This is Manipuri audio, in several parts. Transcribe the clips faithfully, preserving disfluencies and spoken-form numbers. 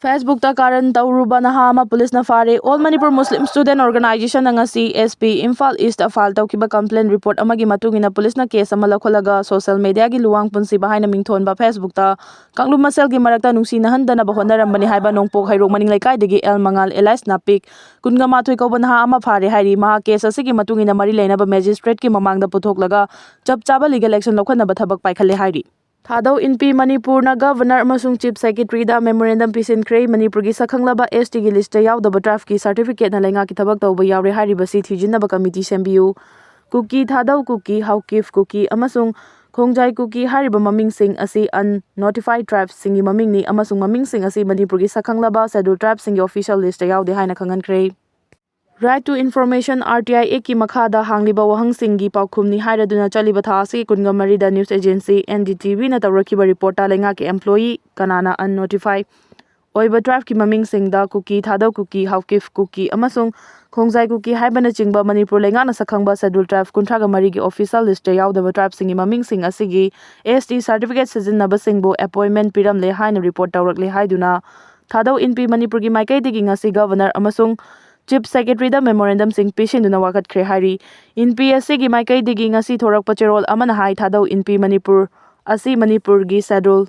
Facebookꯇ ꯀꯥꯔꯟ ꯇꯧꯔꯨꯕ ꯅꯍꯥ ꯑꯃ ꯄꯨꯂꯤꯁꯅ ꯐꯥꯔꯦ꯫ All Manipur Muslim Student Organizationꯅ ꯉꯁꯤ S P Imphal east file ꯇꯧꯈꯤꯕ ꯀꯝꯄ꯭ꯂꯦꯟ ꯔꯤꯄꯣꯔꯠ ꯑꯃꯒꯤ ꯃꯇꯨꯡ ꯏꯟꯅ ꯄꯨꯂꯤꯁꯅ ꯀꯦꯁ ꯑꯃ ꯂꯧꯈꯠꯂꯒ ꯁꯣꯁꯤꯌꯦꯜ ꯃꯦꯗꯤꯌꯥꯒꯤ ꯂꯨꯋꯥꯡ ꯄꯨꯟꯁꯤꯕ ꯍꯥꯏꯅ ꯃꯤꯡꯊꯣꯟꯕ Facebookꯇ ꯀꯥꯡꯂꯨꯞ ꯃꯁꯦꯜꯒꯤ ꯃꯔꯛꯇ ꯅꯨꯡꯁꯤ ꯅꯥꯍꯟꯗꯅꯕ ꯍꯣꯠꯅꯔꯝꯕꯅꯤ ꯍꯥꯏꯕ ꯅꯣꯡꯄꯣꯛ ꯍꯩꯔꯣꯛ ꯃꯅꯤꯡ ꯂꯩꯀꯥꯏꯗꯒꯤ ꯑꯦꯜ ꯃꯉꯥꯜ ꯑꯦꯂꯥꯏꯁ ꯅꯥꯄꯤꯛ ꯀꯨꯟꯒ ꯃꯥꯊꯣꯏ ꯀꯧꯕ ꯅꯍꯥ ꯑꯃ ꯐꯥꯔꯦ ꯍꯥꯏꯔꯤ꯫ ꯃꯍꯥꯛ ꯀꯦꯁ ꯑꯁꯤꯒꯤ ꯃꯇꯨꯡ ꯏꯟꯅ ꯃꯔꯤ ꯂꯩꯅꯕ ꯃꯦꯖꯤꯁꯇ꯭ꯔꯦꯠꯀꯤ ꯃꯃꯥꯡꯗ ꯄꯨꯊꯣꯛꯂꯒ ꯆꯞ ꯆꯥꯕ ꯂꯤꯒꯦꯜ ꯑꯦꯛꯁꯟ ꯂꯧꯈꯠꯅꯕ ꯊꯕꯛ ꯄꯥꯏꯈꯠꯂꯦ ꯍꯥꯏꯔꯤ꯫ ꯊꯥꯗꯧ ꯏꯟꯄꯤ ꯃꯅꯤꯄꯨꯔꯅ ꯒꯚꯔꯅꯔ ꯑꯃꯁꯨꯡ ꯆꯤꯐ ꯁꯦꯀ꯭ꯔꯦꯇꯔꯤꯗ ꯃꯦꯃꯣꯔꯦꯟꯗꯝ ꯄꯤꯁꯤꯟꯈ꯭ꯔꯦ꯫ ꯃꯅꯤꯄꯨꯔꯒꯤ ꯁꯛꯈꯪꯂꯕ S Tꯒꯤ ꯂꯤꯁꯇ ꯌꯥꯎꯗꯕ ꯇ꯭ꯔꯥꯏꯕꯀꯤ ꯁꯥꯔꯇꯤꯐꯤꯀꯦꯠꯅ ꯂꯩꯉꯥꯛꯀꯤ ꯊꯕꯛ ꯇꯧꯕ ꯌꯥꯎꯔꯦ ꯍꯥꯏꯔꯤꯕꯁꯤ ꯊꯤꯖꯤꯟꯅꯕ ꯀꯃꯤꯇꯤ ꯁꯦꯝꯕꯤꯌꯨ꯫ ꯀꯨꯀꯤ, ꯊꯥꯗꯧ ꯀꯨꯀꯤ, ꯍꯥꯎꯀꯤꯞ ꯀꯨꯀꯤ ꯑꯃꯁꯨꯡ ꯈꯣꯡꯖꯥꯏ ꯀꯨꯀꯤ ꯍꯥꯏꯔꯤꯕ ꯃꯃꯤꯡꯁꯤꯡ ꯑꯁꯤ unnotified ꯇ꯭ꯔꯥꯏꯕꯁꯤꯡꯒꯤ ꯃꯃꯤꯡꯅꯤ ꯑꯃꯁꯨꯡ ꯃꯃꯤꯡꯁꯤꯡ ꯑꯁꯤ ꯃꯅꯤꯄꯨꯔꯒꯤ ꯁꯛꯈꯪꯂꯕ ꯁꯦꯗ꯭ꯌꯨꯜ ꯇ꯭ꯔꯥꯏꯕꯁꯤꯡꯒꯤ ꯑꯣꯐꯤꯁꯤꯌꯦꯜ ꯂꯤꯁꯇ ꯌꯥꯎꯗꯦ ꯍꯥꯏꯅ ꯈꯪꯍꯟꯈ꯭ꯔꯦ꯫ Right to Information, R T I Act ꯀꯤ ꯃꯈꯥꯗ ꯍꯥꯡꯂꯤꯕ ꯋꯥꯍꯪꯁꯤꯡꯒꯤ ꯄꯥꯎꯈꯨꯝꯅꯤ ꯍꯥꯏꯔꯗꯨꯅ ꯆꯠꯂꯤꯕ ꯊꯥ ꯑꯁꯤꯒꯤ ꯀꯨꯟꯒ ꯃꯔꯤꯗ news agency N D T Vꯅ ꯇꯧꯔꯛꯈꯤꯕ ꯔꯤꯄꯣꯔꯠꯇ ꯂꯩꯉꯥꯛꯀꯤ ꯑꯦꯝꯄ꯭ꯂꯣꯌꯤ ꯀꯅꯥꯅ unnotified ꯑꯣꯏꯕ ꯇ꯭ꯔꯥꯏꯕꯀꯤ ꯃꯃꯤꯡꯁꯤꯡꯗ ꯀꯨꯀꯤ, ꯊꯥꯗꯧ ꯀꯨꯀꯤ, ꯍꯥꯎꯀꯤꯞ ꯀꯨꯀꯤ ꯑꯃꯁꯨꯡ ꯈꯣꯡꯖꯥꯏ ꯀꯨꯀꯤ ꯍꯥꯏꯕꯅꯆꯤꯡꯕ ꯃꯅꯤꯄꯨꯔ ꯂꯩꯉꯥꯛꯅ ꯁꯛꯈꯪꯕ ꯁꯦꯗ꯭ꯌꯨꯜ ꯇ꯭ꯔꯥꯏꯕ ꯀꯨꯟꯊ꯭ꯔꯥꯒ ꯃꯔꯤꯒꯤ ꯑꯣꯐꯤꯁꯤꯌꯦꯜ ꯂꯤꯁꯇ ꯌꯥꯎꯗꯕ ꯇ꯭ꯔꯥꯏꯕꯁꯤꯡꯒꯤ ꯃꯃꯤꯡꯁꯤꯡ ꯑꯁꯤꯒꯤ S T ꯁꯥꯔꯇꯤꯐꯤꯀꯦꯠ ꯁꯤꯖꯤꯟꯅꯕꯁꯤꯡꯕꯨ ꯑꯦꯄꯣꯏꯟꯃꯦꯟ ꯄꯤꯔꯝꯂꯦ ꯍꯥꯏꯅ ꯔꯤꯄꯣꯔꯠ ꯇꯧꯔꯛꯂꯦ ꯍꯥꯏꯗꯨꯅ ꯊꯥꯗꯧ ꯏꯟꯄꯤ ꯃꯅꯤꯄꯨꯔꯒꯤ ꯃꯥꯏꯀꯩꯗꯒꯤ ꯉꯁꯤ ꯒꯚꯔꯅꯔ ꯑꯃꯁꯨꯡ ꯆꯤꯐ ꯁꯦꯀ꯭ꯔꯦꯇꯔꯤꯗ ꯃꯦꯃꯣꯔꯦꯟꯗꯝꯁꯤꯡ ꯄꯤꯁꯤꯟꯗꯨꯅ ꯋꯥꯀꯠꯈ꯭ꯔꯦ ꯍꯥꯏꯔꯤ꯫ ꯏꯟꯄꯤ ꯑꯁꯤꯒꯤ ꯃꯥꯏꯀꯩꯗꯒꯤ ꯉꯁꯤ ꯊꯣꯔꯛꯄ ꯆꯦꯔꯣꯜ ꯑꯃꯅ ꯍꯥꯏ, ꯊꯥꯗꯧ ꯏꯟꯄꯤ ꯃꯅꯤꯄꯨꯔ ꯑꯁꯤ ꯃꯅꯤꯄꯨꯔꯒꯤ ꯁꯦꯗ꯭ꯌꯨꯜ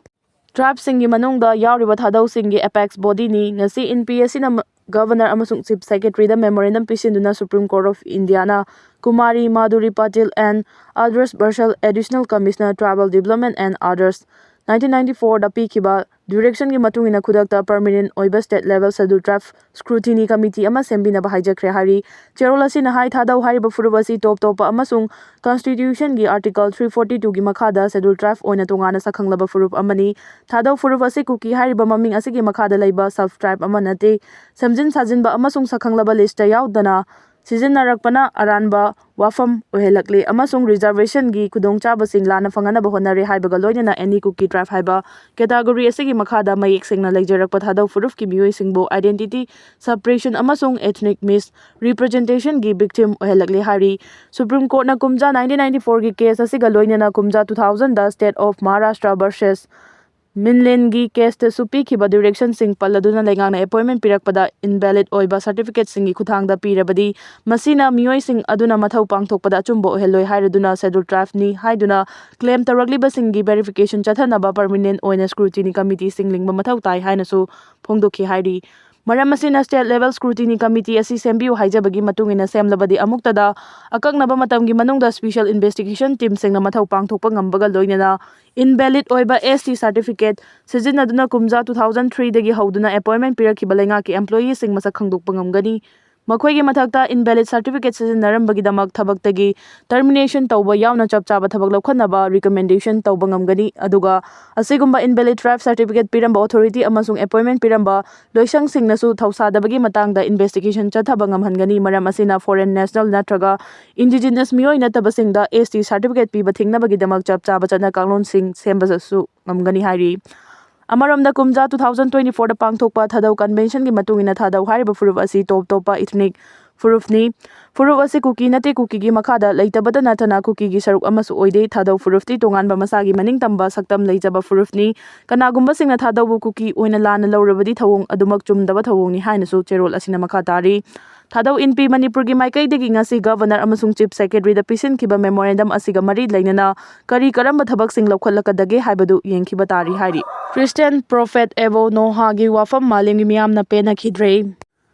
ꯇ꯭ꯔꯥꯏꯕꯁꯤꯡꯒꯤ ꯃꯅꯨꯡꯗ ꯌꯥꯎꯔꯤꯕ ꯊꯥꯗꯧꯁꯤꯡꯒꯤ ꯑꯦꯄꯦꯛꯁ ꯕꯣꯗꯤꯅꯤ꯫ ꯉꯁꯤ ꯏꯟꯄꯤ ꯑꯁꯤꯅ ꯃ-, ꯒꯚꯔꯅꯔ ꯑꯃꯁꯨꯡ ꯆꯤꯐ ꯁꯦꯀ꯭ꯔꯦꯇꯔꯤꯗ ꯃꯦꯃꯣꯔꯦꯟꯗꯝ ꯄꯤꯁꯤꯟꯗꯨꯅ ꯁꯨꯄ꯭ꯔꯤꯝ ꯀꯣꯔꯠ ꯑꯣꯐ ꯏꯟꯗꯤꯌꯥꯅ Kumari Madhuri Patil and others versus Additional Commissioner Tribal Development and Others nineteen ninety fourꯗ ꯄꯤꯈꯤꯕ ꯗꯤꯔꯦꯛꯁꯟꯒꯤ ꯃꯇꯨꯡ ꯏꯟꯅ ꯈꯨꯗꯛꯇ ꯄꯔꯃꯤꯅꯦꯟ ꯑꯣꯏꯕ ꯁ꯭ꯇꯦꯠ ꯂꯦꯚꯦꯜ ꯁꯦꯗ꯭ꯌꯨꯜ ꯇ꯭ꯔꯥꯏꯕ ꯁ꯭ꯀ꯭ꯔꯨꯇꯤꯅꯤ ꯀꯃꯤꯇꯤ ꯑꯃ ꯁꯦꯝꯕꯤꯅꯕ ꯍꯥꯏꯖꯈ꯭ꯔꯦ ꯍꯥꯏꯔꯤ꯫ ꯆꯦꯔꯣꯜ ꯑꯁꯤꯅ ꯍꯥꯏ, ꯊꯥꯗꯧ ꯍꯥꯏꯔꯤꯕ ꯐꯨꯔꯨꯞ ꯑꯁꯤ ꯇꯣꯞ ꯇꯣꯞꯄ ꯑꯃꯁꯨꯡ ꯀꯟꯁꯇꯤꯇ꯭ꯌꯨꯁꯟꯒꯤ ꯑꯥꯔꯇꯤꯀꯜ three forty twoꯒꯤ ꯃꯈꯥꯗ ꯁꯦꯗ꯭ꯌꯨꯜ ꯇ꯭ꯔꯥꯏꯕ ꯑꯣꯏꯅ ꯇꯣꯉꯥꯟꯅ ꯁꯛꯈꯪꯂꯕ ꯐꯨꯔꯨꯞ ꯑꯃꯅꯤ꯫ ꯊꯥꯗꯧ ꯐꯨꯔꯨꯞ ꯑꯁꯤ ꯀꯨꯀꯤ ꯍꯥꯏꯔꯤꯕ ꯃꯃꯤꯡ ꯑꯁꯤꯒꯤ ꯃꯈꯥꯗ ꯂꯩꯕ ꯁꯕ ꯇ꯭ꯔꯥꯏꯕ ꯑꯃ ꯅꯠꯇꯦ꯫ ꯁꯦꯝꯖꯤꯟ ꯁꯥꯖꯤꯟꯕ ꯑꯃꯁꯨꯡ ꯁꯛꯈꯪꯂꯕ ꯂꯤꯁꯇ ꯌꯥꯎꯗꯅ ꯁꯤꯖꯤꯟꯅꯔꯛꯄꯅ ꯑꯔꯥꯟꯕ ꯋꯥꯐꯝ ꯑꯣꯏꯍꯜꯂꯛꯂꯦ ꯑꯃꯁꯨꯡ ꯔꯤꯖꯔꯕꯦꯁꯟꯒꯤ ꯈꯨꯗꯣꯡꯆꯥꯕꯁꯤꯡ ꯂꯥꯟꯅ ꯐꯪꯍꯟꯅꯕ ꯍꯣꯠꯅꯔꯦ ꯍꯥꯏꯕꯒ ꯂꯣꯏꯅꯅ ꯑꯦꯅꯤ ꯀꯨꯀꯤ ꯇ꯭ꯔꯥꯏꯕ ꯍꯥꯏꯕ ꯀꯦꯇꯥꯒꯣꯔꯤ ꯑꯁꯤꯒꯤ ꯃꯈꯥꯗ ꯃꯌꯦꯛ ꯁꯦꯡꯅ ꯂꯩꯖꯔꯛꯄ ꯊꯥꯗꯧ ꯐꯨꯔꯨꯞꯀꯤ ꯃꯤꯑꯣꯏꯁꯤꯡꯕꯨ identity suppression ꯑꯃꯁꯨꯡ ethnic misrepresentationꯒꯤ victim ꯑꯣꯏꯍꯜꯂꯛꯂꯦ ꯍꯥꯏꯔꯤ꯫ ꯁꯨꯄ꯭ꯔꯤꯝ ꯀꯣꯔꯠꯅ ꯀꯨꯝꯖꯥ nineteen ninety fourꯒꯤ ꯀꯦꯁ ꯑꯁꯤꯒ ꯂꯣꯏꯅꯅ ꯀꯨꯝꯖꯥ two thousandꯗ State of Maharashtra versus ꯃꯤꯟꯂꯦꯟꯒꯤ ꯀꯦꯁꯇꯁꯨ ꯄꯤꯈꯤꯕ ꯗꯤꯔꯦꯛꯁꯟꯁꯤꯡ ꯄꯜꯂꯗꯨꯅ ꯂꯩꯉꯥꯛꯅ ꯑꯦꯄꯣꯏꯟꯃꯦꯟ ꯄꯤꯔꯛꯄꯗ ꯏꯟꯚꯦꯂꯤꯗ ꯑꯣꯏꯕ ꯁꯥꯔꯇꯤꯐꯤꯀꯦꯠꯁꯤꯡꯒꯤ ꯈꯨꯠꯊꯥꯡꯗ ꯄꯤꯔꯕꯗꯤ ꯃꯁꯤꯅ ꯃꯤꯑꯣꯏꯁꯤꯡ ꯑꯗꯨꯅ ꯃꯊꯧ ꯄꯥꯡꯊꯣꯛꯄꯗ ꯑꯆꯨꯝꯕ ꯑꯣꯏꯍꯜꯂꯣꯏ ꯍꯥꯏꯔꯗꯨꯅ ꯁꯦꯗꯨꯜ ꯇ꯭ꯔꯥꯏꯕꯅꯤ ꯍꯥꯏꯗꯨꯅ ꯀ꯭ꯂꯦꯝ ꯇꯧꯔꯛꯂꯤꯕꯁꯤꯡꯒꯤ ꯚꯦꯔꯤꯐꯤꯀꯦꯁꯟ ꯆꯠꯊꯅꯕ ꯄꯔꯃꯤꯅꯦꯟ ꯑꯣꯏꯅ ꯁ꯭ꯀ꯭ꯔꯨꯇꯤꯅꯤ ꯀꯃꯤꯇꯤꯁꯤꯡ ꯂꯤꯡꯕ ꯃꯊꯧ ꯇꯥꯏ ꯍꯥꯏꯅꯁꯨ ꯐꯣꯡꯗꯣꯛꯈꯤ ꯍꯥꯏꯔꯤ꯫ ꯃꯔꯝ ꯑꯁꯤꯅ ꯁ꯭ꯇꯦꯠ ꯂꯦꯚꯦꯜ ꯁ꯭ꯀ꯭ꯔꯨꯇꯤꯅꯤ ꯀꯃꯤꯇꯤ ꯑꯁꯤ ꯁꯦꯝꯕꯤꯌꯨ ꯍꯥꯏꯖꯕꯒꯤ ꯃꯇꯨꯡ ꯏꯟꯅ ꯁꯦꯝꯂꯕꯗꯤ ꯑꯃꯨꯛꯇꯗ ꯑꯀꯛꯅꯕ ꯃꯇꯝꯒꯤ ꯃꯅꯨꯡꯗ ꯁ꯭ꯄꯤꯁꯦꯜ ꯏꯟꯚꯦꯁꯇꯤꯒꯦꯁꯟ ꯇꯤꯝꯁꯤꯡꯅ ꯃꯊꯧ ꯄꯥꯡꯊꯣꯛꯄ ꯉꯝꯕꯒ ꯂꯣꯏꯅꯅ ꯏꯟꯚꯦꯂꯤꯗ ꯑꯣꯏꯕ ꯑꯦꯁ ꯇꯤ ꯁꯥꯔꯇꯤꯐꯤꯀꯦꯠ ꯁꯤꯖꯤꯟꯅꯗꯨꯅ ꯀꯨꯝꯖꯥ ꯇꯨ ꯊꯥꯎꯖꯟ ꯊ꯭ꯔꯤꯗꯒꯤ ꯍꯧꯗꯨꯅ ꯑꯦꯄꯣꯏꯟꯃꯦꯟ ꯄꯤꯔꯛꯈꯤꯕ ꯂꯩꯉꯥꯛꯀꯤ ꯑꯦꯝꯄ꯭ꯂꯣꯌꯤꯁꯤꯡ ꯃꯁꯛ ꯈꯪꯗꯣꯛꯄ ꯉꯝꯒꯅꯤ꯫ ꯃꯈꯣꯏꯒꯤ ꯃꯊꯛꯇ ꯏꯟꯚꯦꯂꯤꯗ ꯁꯥꯔꯇꯤꯐꯤꯀꯦꯠ ꯁꯤꯖꯤꯟꯅꯔꯝꯕꯒꯤꯗꯃꯛ ꯊꯕꯛꯇꯒꯤ ꯇꯔꯃꯤꯅꯦꯁꯟ ꯇꯧꯕ ꯌꯥꯎꯅ ꯆꯞ ꯆꯥꯕ ꯊꯕꯛ ꯂꯧꯈꯠꯅꯕ ꯔꯤꯀꯃꯦꯟꯗꯦꯁꯟ ꯇꯧꯕ ꯉꯝꯒꯅꯤ꯫ ꯑꯗꯨꯒ ꯑꯁꯤꯒꯨꯝꯕ ꯏꯟꯚꯦꯂꯤꯗ ꯇ꯭ꯔꯥꯏꯕ ꯁꯥꯔꯇꯤꯐꯤꯀꯦꯠ ꯄꯤꯔꯝꯕ ꯑꯣꯊꯣꯔꯤꯇꯤ ꯑꯃꯁꯨꯡ ꯑꯦꯄꯣꯏꯟꯃꯦꯟ ꯄꯤꯔꯝꯕ ꯂꯣꯏꯁꯪꯁꯤꯡꯅꯁꯨ ꯊꯧꯁꯥꯗꯕꯒꯤ ꯃꯇꯥꯡꯗ ꯏꯟꯚꯦꯁꯇꯤꯒꯦꯁꯟ ꯆꯠꯊꯕ ꯉꯝꯍꯟꯒꯅꯤ꯫ ꯃꯔꯝ ꯑꯁꯤꯅ ꯐꯣꯔꯦꯟ ꯅꯦꯁꯅꯦꯜ ꯅꯠꯇ꯭ꯔꯒ ꯏꯟꯗꯤꯖꯤꯅꯁ ꯃꯤꯑꯣꯏ ꯅꯠꯇꯕꯁꯤꯡꯗ ꯑꯦꯁ ꯇꯤ ꯁꯥꯔꯇꯤꯐꯤꯀꯦꯠ ꯄꯤꯕ ꯊꯤꯡꯅꯕꯒꯤꯗꯃꯛ ꯆꯞ ꯆꯥꯕ ꯆꯠꯅ ꯀꯥꯡꯂꯣꯟꯁꯤꯡ ꯁꯦꯝꯕꯗꯁꯨ ꯉꯝꯒꯅꯤ ꯍꯥꯏꯔꯤ꯫ ꯑꯃꯔꯣꯝꯗ ꯀꯨꯝꯖꯥ ꯇꯨ ꯊꯥꯎꯖꯟ ꯇ꯭ꯋꯦꯟꯇꯤ ꯐꯣꯔꯗ ꯄꯥꯡꯊꯣꯛꯄ ꯊꯥꯗꯧ ꯀꯟꯚꯦꯟꯁꯟꯒꯤ ꯃꯇꯨꯡ ꯏꯟꯅ ꯊꯥꯗꯧ ꯍꯥꯏꯔꯤꯕ ꯐꯨꯔꯨꯞ ꯑꯁꯤ ꯇꯣꯞ ꯇꯣꯞꯄ ꯏꯊꯅꯤꯛ ꯐꯨꯔꯨꯞꯅꯤ꯫ ꯐꯨꯔꯨꯞ ꯑꯁꯤ ꯀꯨꯀꯤ ꯅꯠꯇꯦ, ꯀꯨꯀꯤꯒꯤ ꯃꯈꯥꯗ ꯂꯩꯇꯕꯇ ꯅꯠꯇꯅ ꯀꯨꯀꯤꯒꯤ ꯁꯔꯨꯛ ꯑꯃꯁꯨ ꯑꯣꯏꯗꯦ꯫ ꯊꯥꯗꯧ ꯐꯨꯔꯨꯞꯇꯤ ꯇꯣꯉꯥꯟꯕ ꯃꯁꯥꯒꯤ ꯃꯅꯤꯡꯇꯝꯕ ꯁꯛꯇꯝ ꯂꯩꯖꯕ ꯐꯨꯔꯨꯞꯅꯤ꯫ ꯀꯅꯥꯒꯨꯝꯕꯁꯤꯡꯅ ꯊꯥꯗꯧꯕꯨ ꯀꯨꯀꯤ ꯑꯣꯏꯅ ꯂꯥꯟꯅ ꯂꯧꯔꯕꯗꯤ ꯊꯧꯑꯣꯡ ꯑꯗꯨꯃꯛ ꯆꯨꯝꯗꯕ ꯊꯧꯑꯣꯡꯅꯤ ꯍꯥꯏꯅꯁꯨ ꯆꯦꯔꯣꯜ ꯑꯁꯤꯅ ꯃꯈꯥ ꯇꯥꯔꯤ꯫ ꯊꯥꯗꯧ ꯏꯟꯄꯤ ꯃꯅꯤꯄꯨꯔꯒꯤ ꯃꯥꯏꯀꯩꯗꯒꯤ ꯉꯁꯤ ꯒꯚꯔꯅꯔ ꯑꯃꯁꯨꯡ ꯆꯤꯐ ꯁꯦꯀ꯭ꯔꯦꯇꯔꯤꯗ ꯄꯤꯁꯤꯟꯈꯤꯕ ꯃꯦꯃꯣꯔꯦꯟꯗꯝ ꯑꯁꯤꯒ ꯃꯔꯤ ꯂꯩꯅꯅ ꯀꯔꯤ ꯀꯔꯝꯕ ꯊꯕꯛꯁꯤꯡ ꯂꯧꯈꯠꯂꯛꯀꯗꯒꯦ ꯍꯥꯏꯕꯗꯨ ꯌꯦꯡꯈꯤꯕ ꯇꯥꯔꯤ ꯍꯥꯏꯔꯤ꯫ ꯈ꯭ꯔꯤꯁꯇꯤꯌꯥꯟ ꯄ꯭ꯔꯣꯐꯦꯠ ꯑꯦꯕꯣ ꯅꯣꯍꯥꯒꯤ ꯋꯥꯐꯝ ꯃꯥꯂꯦꯝꯒꯤ ꯃꯤꯌꯥꯝꯅ ꯄꯦꯟꯅꯈꯤꯗ꯭ꯔꯦ꯫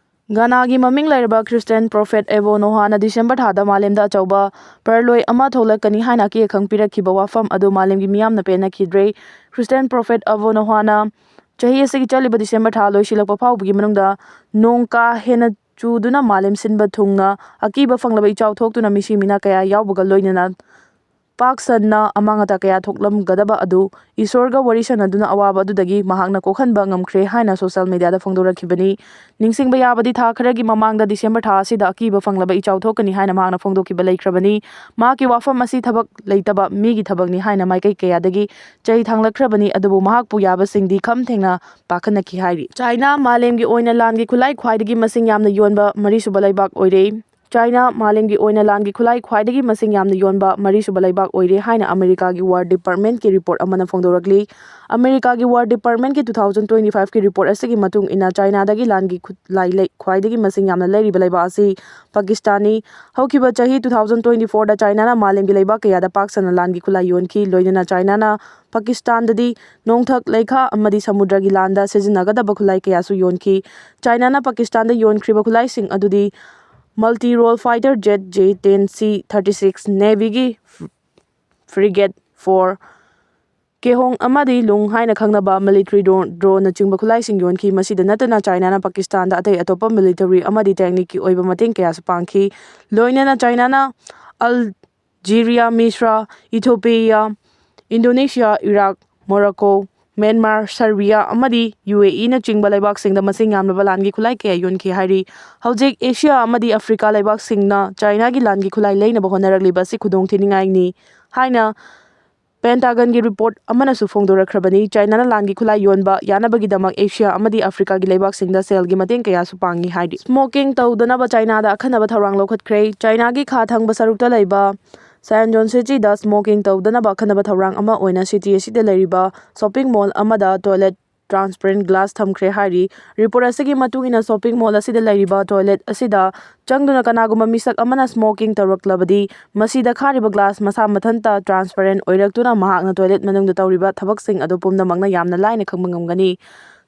ꯒꯥꯅꯥꯒꯤ ꯃꯃꯤꯡ ꯂꯩꯔꯕ ꯈ꯭ꯔꯤꯁꯇꯤꯌꯥꯟ ꯄ꯭ꯔꯣꯐꯦꯠ ꯑꯦꯕꯣ ꯅꯣꯍꯥꯅ ꯗꯤꯁꯦꯝꯕꯔ ꯊꯥꯗ ꯃꯥꯂꯦꯝꯗ ꯑꯆꯧꯕ ꯄꯔꯂꯣꯏ ꯑꯃ ꯊꯣꯛꯂꯛꯀꯅꯤ ꯍꯥꯏꯅ ꯑꯀꯤ ꯑꯈꯪ ꯄꯤꯔꯛꯈꯤꯕ ꯋꯥꯐꯝ ꯑꯗꯨ ꯃꯥꯂꯦꯝꯒꯤ ꯃꯤꯌꯥꯝꯅ ꯄꯦꯟꯅꯈꯤꯗ꯭ꯔꯦ꯫ ꯈ꯭ꯔꯤꯁꯇꯤꯌꯥꯟ ꯄ꯭ꯔꯣꯐꯦꯠ ꯑꯦꯕꯣ ꯅꯣꯍꯥꯅ ꯆꯍꯤ ꯑꯁꯤꯒꯤ ꯆꯠꯂꯤꯕ ꯗꯤꯁꯦꯝꯕꯔ ꯊꯥ ꯂꯣꯏꯁꯤꯜꯂꯛꯄ ꯐꯥꯎꯕꯒꯤ ꯃꯅꯨꯡꯗ ꯅꯣꯡ ꯀꯥ ꯍꯦꯟꯅ ꯆꯨꯗꯨꯅ ꯃꯥꯂꯦꯝ ꯁꯤꯟꯕ ꯊꯨꯡꯅ ꯑꯀꯤꯕ ꯐꯪꯂꯕ ꯏꯆꯥꯎ ꯊꯣꯛꯇꯨꯅ ꯃꯤꯁꯤ ꯃꯤꯅꯥ ꯀꯌꯥ ꯌꯥꯎꯕꯒ ꯂꯣꯏꯅꯅ ꯄꯥꯛ ꯁꯟꯅ ꯑꯃꯥꯡ ꯑꯇꯥ ꯀꯌꯥ ꯊꯣꯛꯂꯝꯒꯗꯕ ꯑꯗꯨ ꯏꯁꯣꯔꯒ ꯋꯥꯔꯤ ꯁꯥꯟꯅꯗꯨꯅ ꯑꯋꯥꯕ ꯑꯗꯨꯗꯒꯤ ꯃꯍꯥꯛꯅ ꯀꯣꯛꯍꯟꯕ ꯉꯝꯈ꯭ꯔꯦ ꯍꯥꯏꯅ ꯁꯣꯁꯤꯌꯦꯜ ꯃꯤꯗꯤꯌꯥꯗ ꯐꯣꯡꯗꯣꯔꯛꯈꯤꯕꯅꯤ꯫ ꯅꯤꯡꯁꯤꯡꯕ ꯌꯥꯕꯗꯤ ꯊꯥ ꯈꯔꯒꯤ ꯃꯃꯥꯡꯗ ꯗꯤꯁꯦꯝꯕꯔ ꯊꯥ ꯑꯁꯤꯗ ꯑꯀꯤꯕ ꯐꯪꯂꯕ ꯏꯆꯥꯎ ꯊꯣꯛꯀꯅꯤ ꯍꯥꯏꯅ ꯃꯍꯥꯛꯅ ꯐꯣꯡꯗꯣꯛꯈꯤꯕ ꯂꯩꯈ꯭ꯔꯕꯅꯤ꯫ ꯃꯍꯥꯛꯀꯤ ꯋꯥꯐꯝ ꯑꯁꯤ ꯊꯕꯛ ꯂꯩꯇꯕ ꯃꯤꯒꯤ ꯊꯕꯛꯅꯤ ꯍꯥꯏꯅ ꯃꯥꯏꯀꯩ ꯀꯌꯥꯗꯒꯤ ꯆꯩ ꯊꯥꯡꯂꯛꯈ꯭ꯔꯕꯅꯤ, ꯑꯗꯨꯕꯨ ꯃꯍꯥꯛꯄꯨ ꯌꯥꯕꯁꯤꯡꯗꯤ ꯈꯝ ꯊꯦꯡꯅ ꯄꯥꯈꯠꯅꯈꯤ ꯍꯥꯏꯔꯤ꯫ ꯆꯥꯏꯅꯥ ꯃꯥꯂꯦꯝꯒꯤ ꯑꯣꯏꯅ ꯂꯥꯟꯒꯤ ꯈꯨꯠꯂꯥꯏ ꯈ꯭ꯋꯥꯏꯗꯒꯤ ꯃꯁꯤꯡ ꯌꯥꯝꯅ ꯌꯣꯟꯕ ꯃꯔꯤꯁꯨꯕ ꯂꯩꯕꯥꯛ ꯑꯣꯏꯔꯦ꯫ ꯆꯥꯏꯅꯥ ꯃꯥꯂꯦꯝꯒꯤ ꯑꯣꯏꯅ ꯂꯥꯟꯒꯤ ꯈꯨꯠꯂꯥꯏ ꯈ꯭ꯋꯥꯏꯗꯒꯤ ꯃꯁꯤꯡ ꯌꯥꯝꯅ ꯌꯣꯟꯕ ꯃꯔꯤꯁꯨꯕ ꯂꯩꯕꯥꯛ ꯑꯣꯏꯔꯦ ꯍꯥꯏꯅ ꯑꯃꯦꯔꯤꯀꯥꯒꯤ ꯋꯥꯔ ꯗꯤꯄꯥꯔꯠꯃꯦꯟꯠꯀꯤ ꯔꯤꯄꯣꯔꯠ ꯑꯃꯅ ꯐꯣꯡꯗꯣꯔꯛꯂꯤ꯫ ꯑꯃꯦꯔꯤꯀꯥꯒꯤ ꯋꯥꯔ ꯗꯤꯄꯥꯔꯠꯃꯦꯟꯠꯀꯤ two thousand twenty five ꯀꯤ ꯔꯤꯄꯣꯔꯠ ꯑꯁꯤꯒꯤ ꯃꯇꯨꯡ ꯏꯟꯅ, ꯆꯥꯏꯅꯥꯗꯒꯤ ꯂꯥꯟꯒꯤ ꯈꯨꯠꯂꯥꯏ ꯂꯩ-, ꯈ꯭ꯋꯥꯏꯗꯒꯤ ꯃꯁꯤꯡ ꯌꯥꯝꯅ ꯂꯩꯔꯤꯕ ꯂꯩꯕꯥꯛ ꯑꯁꯤ ꯄꯥꯀꯤꯁꯇꯥꯟꯅꯤ꯫ ꯍꯧꯈꯤꯕ ꯆꯍꯤ two thousand twenty fourꯗ ꯆꯥꯏꯅꯥꯅ ꯃꯥꯂꯦꯝꯒꯤ ꯂꯩꯕꯥꯛ ꯀꯌꯥꯗ ꯄꯥꯛ ꯁꯟꯅ ꯂꯥꯟꯒꯤ ꯈꯨꯠꯂꯥꯏ ꯌꯣꯟꯈꯤ, ꯂꯣꯏꯅꯅ ꯆꯥꯏꯅꯥꯅ ꯄꯥꯀꯤꯁꯇꯥꯟꯗꯗꯤ ꯅꯣꯡꯊꯛ, ꯂꯩꯈꯥ ꯑꯃꯗꯤ ꯁꯃꯨꯗ꯭ꯔꯒꯤ ꯂꯥꯟꯗ ꯁꯤꯖꯤꯟꯅꯒꯗꯕ ꯈꯨꯠꯂꯥꯏ ꯀꯌꯥꯁꯨ ꯌꯣꯟꯈꯤ꯫ ꯆꯥꯏꯅꯥꯅ ꯄꯥꯀꯤꯁꯇꯥꯟꯗ ꯌꯣꯟꯈ꯭ꯔꯤꯕ ꯈꯨꯠꯂꯥꯏꯁꯤꯡ ꯑꯗꯨꯗꯤ multi-role fighter jet J ten C thirty six, Navy-ꯒꯤ frigate four, ꯀꯦꯍꯣꯡ ꯑꯃꯗꯤ ꯂꯨꯡ ꯍꯥꯏꯅ ꯈꯪꯅꯕ military drone, drone-ꯅꯆꯤꯡꯕ ꯈꯨꯠꯂꯥꯏꯁꯤꯡ ꯌꯣꯟꯈꯤ꯫ ꯃꯁꯤꯗ ꯅꯠꯇꯅ ꯆꯥꯏꯅꯥꯅ ꯄꯥꯀꯤꯁꯇꯥꯟꯗ ꯑꯇꯩ ꯑꯇꯣꯞꯄ military ꯑꯃꯗꯤ technique-ꯀꯤ ꯑꯣꯏꯕ ꯃꯇꯦꯡ ꯀꯌꯥꯁꯨ ꯄꯥꯡꯈꯤ꯫ ꯂꯣꯏꯅꯅ ꯆꯥꯏꯅꯥꯅ ꯑꯜ ꯖꯤꯔꯤꯌꯥ, ꯃꯤꯁ꯭ꯔ, ꯏꯊꯣꯄꯤꯌꯥ, ꯏꯟꯗꯣꯅꯦꯁꯤꯌꯥ, ꯏꯔꯥꯛ, ꯃꯣꯔꯣꯀꯣ, ꯃ꯭ꯌꯥꯟꯃꯥꯔ, ꯁꯔꯕꯤꯌꯥ ꯑꯃꯗꯤ UAE-ꯅꯆꯤꯡꯕ ꯂꯩꯕꯥꯛꯁꯤꯡꯗ ꯃꯁꯤꯡ ꯌꯥꯝꯂꯕ ꯂꯥꯟꯒꯤ ꯈꯨꯠꯂꯥꯏ ꯀꯌꯥ ꯌꯣꯟꯈꯤ ꯍꯥꯏꯔꯤ꯫ ꯍꯧꯖꯤꯛ ꯑꯦꯁꯤꯌꯥ ꯑꯃꯗꯤ ꯑꯐ꯭ꯔꯤꯀꯥ ꯂꯩꯕꯥꯛꯁꯤꯡꯅ ꯆꯥꯏꯅꯥꯒꯤ ꯂꯥꯟꯒꯤ ꯈꯨꯠꯂꯥꯏ ꯂꯩꯅꯕ ꯍꯣꯠꯅꯔꯛꯂꯤꯕ ꯑꯁꯤ ꯈꯨꯗꯣꯡꯊꯤꯅꯤꯡꯉꯥꯏꯅꯤ ꯍꯥꯏꯅ ꯄꯦꯟꯇꯥꯒꯟꯒꯤ ꯔꯤꯄꯣꯔꯠ ꯑꯃꯅꯁꯨ ꯐꯣꯡꯗꯣꯔꯛꯈ꯭ꯔꯕꯅꯤ꯫ ꯆꯥꯏꯅꯥꯅ ꯂꯥꯟꯒꯤ ꯈꯨꯠꯂꯥꯏ ꯌꯣꯟꯕ ꯌꯥꯅꯕꯒꯤꯗꯃꯛ ꯑꯦꯁꯤꯌꯥ ꯑꯃꯗꯤ ꯑꯐ꯭ꯔꯤꯀꯥꯒꯤ ꯂꯩꯕꯥꯛꯁꯤꯡꯗ ꯁꯦꯜꯒꯤ ꯃꯇꯦꯡ ꯀꯌꯥꯁꯨ ꯄꯥꯡꯉꯤ ꯍꯥꯏꯔꯤ꯫ Smoking ꯇꯧꯗꯅꯕ ꯆꯥꯏꯅꯥꯗ ꯑꯈꯟꯅꯕ ꯊꯧꯔꯥꯡ ꯂꯧꯈꯠꯈ꯭ꯔꯦ꯫ ꯆꯥꯏꯅꯥꯒꯤ ꯈꯥ ꯊꯪꯕ ꯁꯔꯨꯛꯇ ꯂꯩꯕ ꯁꯥꯌꯟꯖꯣꯟ ꯁꯤꯇꯤꯗ smoking ꯇꯧꯗꯅꯕ ꯑꯈꯟꯅꯕ ꯊꯧꯔꯥꯡ ꯑꯃ ꯑꯣꯏꯅ city ꯑꯁꯤꯗ ꯂꯩꯔꯤꯕ shopping mall ꯑꯃꯗ toilet transparent glass ꯊꯝꯈ꯭ꯔꯦ ꯍꯥꯏꯔꯤ꯫ ꯔꯤꯄꯣꯔꯠ ꯑꯁꯤꯒꯤ ꯃꯇꯨꯡ ꯏꯟꯅ, shopping mall ꯑꯁꯤꯗ ꯂꯩꯔꯤꯕ toilet ꯑꯁꯤꯗ ꯆꯪꯗꯨꯅ ꯀꯅꯥꯒꯨꯝꯕ ꯃꯤꯁꯛ ꯑꯃꯅ smoking ꯇꯧꯔꯛꯂꯕꯗꯤ, ꯃꯁꯤꯗ ꯈꯥꯔꯤꯕ glass ꯃꯁꯥ ꯃꯊꯟꯇ transparent ꯑꯣꯏꯔꯛꯇꯨꯅ ꯃꯍꯥꯛꯅ toilet ꯃꯅꯨꯡꯗ ꯇꯧꯔꯤꯕ ꯊꯕꯛꯁꯤꯡ ꯑꯗꯨ ꯄꯨꯝꯅꯃꯛꯅ ꯌꯥꯝꯅ ꯂꯥꯏꯅ ꯈꯪꯕ ꯉꯝꯒꯅꯤ꯫